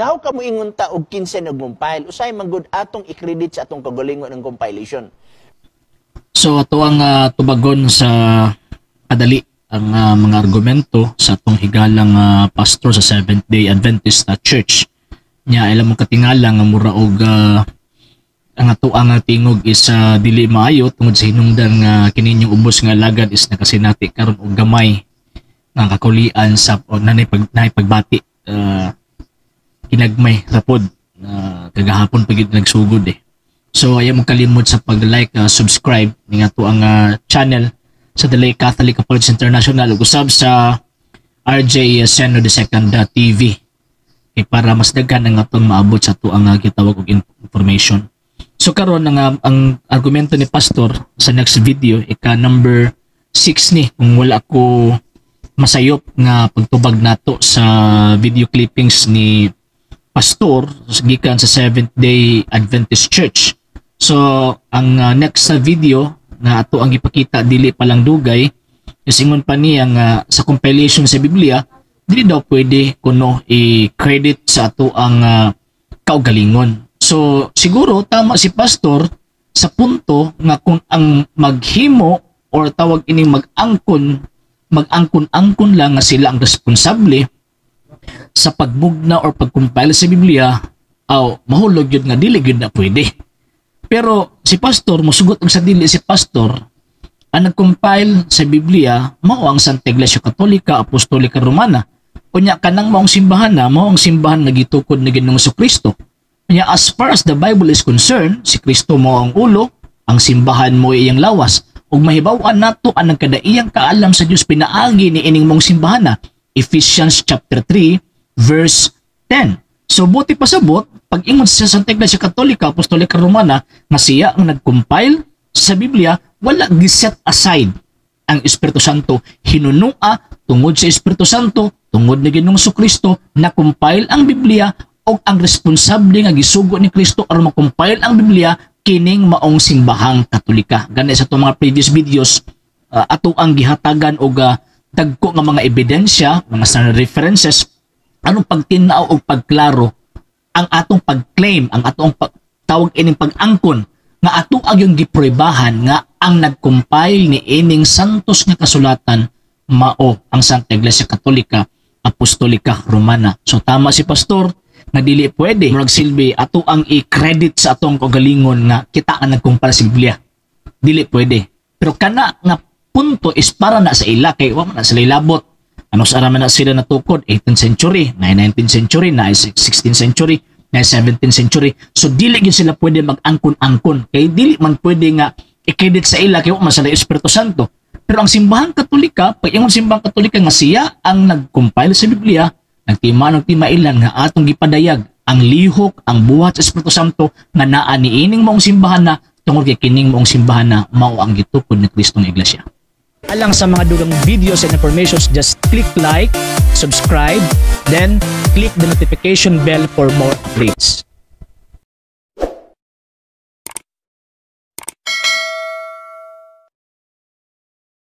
Daw ka mo ingon ta og kinsa nag-compile, usahay man gud atong i-credit sa atong kagalingon ang compilation. So ato ang tubagon sa kadali ang mga argumento sa atong higalang pastor sa Seventh Day Adventist Church. Nya ilang mo katingala nga mura og ang ato ang tingog is dili maayo tungod sa hinungdan nga kini inyong ubos nga lagad is nakasinati karon og gamay nga kakulian sa o nanay pag naay pagbati, kinagmay rapod, kagahapon pa gyud nagsugod eh. So ayaw mo kalimot sa pag-like, subscribe ning ato ang channel sa The Lay Catholic Apologists International ug usab sa RJ Seno the Second TV kay para mas daghan ang atong maabot sa ato ang gitawag og information. So karon ang argumento ni pastor sa next video, ika number 6 ni kung wala ko masayop nga pagtubag nato sa video clippings ni pastor gikan sa Seventh Day Adventist Church. So ang next sa video nga ato ang ipakita dili pa lang dugay is ingon pa niya nga sa compilation sa Biblia dili daw pwede kuno i-credit sa ato ang kaugalingon. So siguro tama si pastor sa punto nga kung ang maghimo or tawag ining mag-angkon, mag-angkon-angkon lang nga sila ang responsable sa pagbugna or pag-compile sa Biblia, aw mahulog yun nga dili gyud na pwede. Pero si pastor musugot og sa dili si pastor, ang nag-compile sa Biblia mao ang Santa Iglesia Katolika Apostolika Romana. Unya kanang maong simbahan na mao ang simbahan nga gitukod ni Ginoong Kristo. Unya as far as the Bible is concerned, si Kristo mao ang ulo, ang simbahan mo iyang lawas. Ug mahibaw-an nato ang nagkadaiyang kaalam sa Dios pinaagi ni ining mong simbahan na. Ephesians chapter 3 verse 10. So buti pasabot, pag ingon sa Santa Iglesia Katolika Apostolika Romana nga siya ang nag-compile sa Biblia, wala giset aside ang Espiritu Santo. Hinunua tungod sa Espiritu Santo, tungod ni Ginoong Kristo, na-compile ang Biblia og ang responsable nga gisugo ni Kristo aron ma-compile ang Biblia kining maong simbahang Katolika. Gani sa atong mga previous videos, ato ang gihatagan og dagko nga mga ebidensya, mga standard references anong pagtinaw og pagklaro ang atong pag-claim, ang atong tawag ining pag-angkon nga ato ang yung gipruebahan nga ang nag-compile ni ining santos nga kasulatan mao ang Santa Iglesia Katolika Apostolika Romana. So tama si pastor nga dili pwede murag silbi ato ang i-credit sa atong kaugalingon nga kita ang nag-compile sa Biblia. Dili pwede. Pero kana nga punto is para na sa ila kay wa man na sila ilabot. Ano sa man na sila natukod? 18th century, na 19th century, na 16th century, na 17th century. So dili gyud sila pwede mag-angkon-angkon kay dili man pwede nga i-credit sa ila kay wa man sila Espiritu Santo. Pero ang Simbahang Katolika, pag ingon Simbahang Katolika nga siya ang nag-compile sa Biblia, nagtima ng timailan nga atong gipadayag ang lihok, ang buhat sa Espiritu Santo nga naa niining maong simbahan na tungod kay kining maong simbahan na mao ang gitukod ni Kristong Iglesia. Alang sa mga dugang videos and informations, just click like, subscribe, then click the notification bell for more updates.